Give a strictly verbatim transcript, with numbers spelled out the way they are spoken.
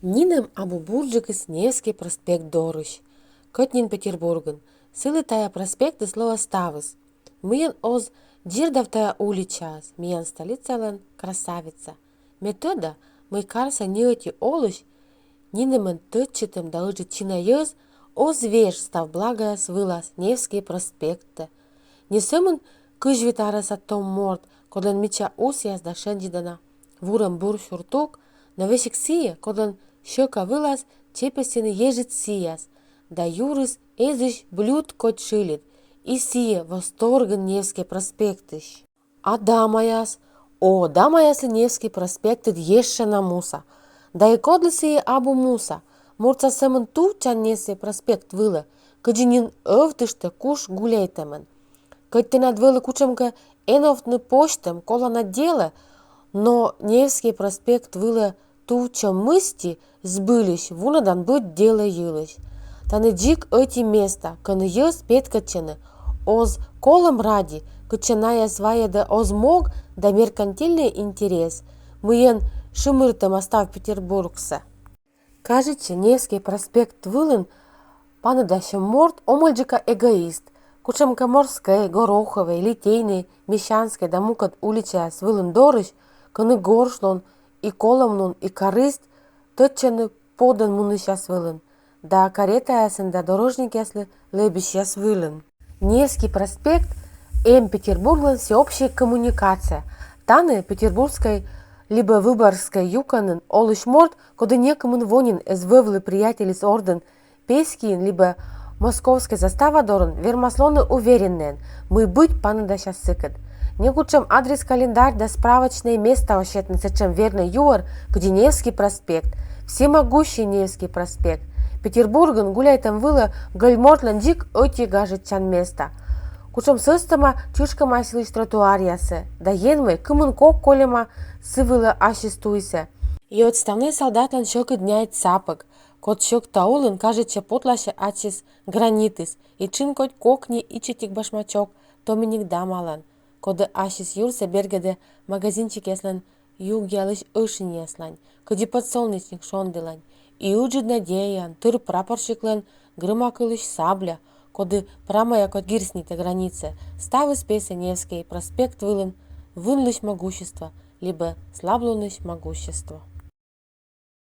Нинӧм абу бурджыкыс Невский проспект дорысь. Кӧть нин Петербургын, сылы тайӧ проспектыс лоӧ ставыс. Мыйӧн оз дзирдав тайӧ уличаӧс, миян столицалӧн красавица. Ме тӧда, мый карса ни ӧти олысь нинӧмӧн тӧдчытӧм да ыджыд чина йӧз оз веж став благаяс вылас Невский проспектӧ. Не сӧмын кызь вит арӧса том морт, кодлӧн мича усъяс да шензьӧдана вурӧм бур сюртук, но весиг сійӧ, кодлӧн сьӧка вылас чепӧсйӧны ежыд сіяс, да юрыс эзысь блюд кодь шыльыд, и сійӧ восторгын Невский проспектысь. А дамаяс? О, дамаяслы Невский проспектыд ещӧ на муса. Да и кодлы сійӧ абу муса? Мортса сӧмын тувчан Невский проспект вылӧ, кыдзи нин ӧвтыштӧ куш гуляйтӧмӧн. Кӧть тэнад вӧлі кутшӧмкӧ эновтны позьтӧм колана делӧ, но Невский проспект вылӧ тувчӧм мысти збыльысь вунӧдан быд делӧ йылысь. Тані дзик ӧти места, кӧні йӧз петкӧдчӧны оз колӧм ради, кытчӧ найӧс вайӧдӧ оз мог да меркантильный интерес, мыйӧн шымыртӧма став Петербургсӧ. Кажитчӧ, Невский проспект вылын паныдасьӧм морт омӧльджыка эгоист, кутшӧмкӧ Морскӧй, Гороховӧй, Литейнӧй, Мещанскӧй да мукӧд уличаяс вылын дорысь, кӧні горшлун и колӧмлун и карысь тӧдчӧны подӧн мунысьяс вылын да каретаясӧн да дорожникъяслы лэбисьяс вылын. Невский проспект эм Петербурглӧн всеобщӧй коммуникация. Тані, Петербургскӧй либӧ Выборгскӧй юкӧнын, олысь морт, коді некымын во нин эз вӧвлы приятельыс ордын Песькиын либӧ Московскӧй застава дорын, вермас лоны увереннӧйӧн, мый быть паныдасяс сыкӧд. Некутшӧм адрес-календарь да справочнӧй местаӧ сетны сэтшӧм вернӧй юӧр, кыдзи Невский проспект, всемогущий Невский проспект. Петербургын гуляйтӧм вылӧ гӧль мортлӧн дзик ӧти гажӧдчан места, кутшӧм сӧстӧма чышкӧмась йылысь тротуаръясӧ да Енмӧй кымын кок кольӧма сы вылӧ ассьыс туйсӧ. И ӧд ставнӧй солдатлӧн сьӧкыд няйт сапӧг, код сьӧкта улын, кажитчӧ, потласьӧ ачыс гранитыс, и тшын кодь кокни ичӧтик башмачок томиник дамалӧн, коді ассьыс юрсӧ бергӧдӧ магазинчикъяслӧн югъялысь ӧшиньяслань, кыдзи подсолнечник шонділань, и ыджыд надеяӧн тыр прапорщиклӧн грӧма кылысь сабля, коді прамӧя кодь гирснитӧ границаӧ. Ставыс песӧ Невский проспект вылын вынлысь могущество либӧ слаблунысь могущество.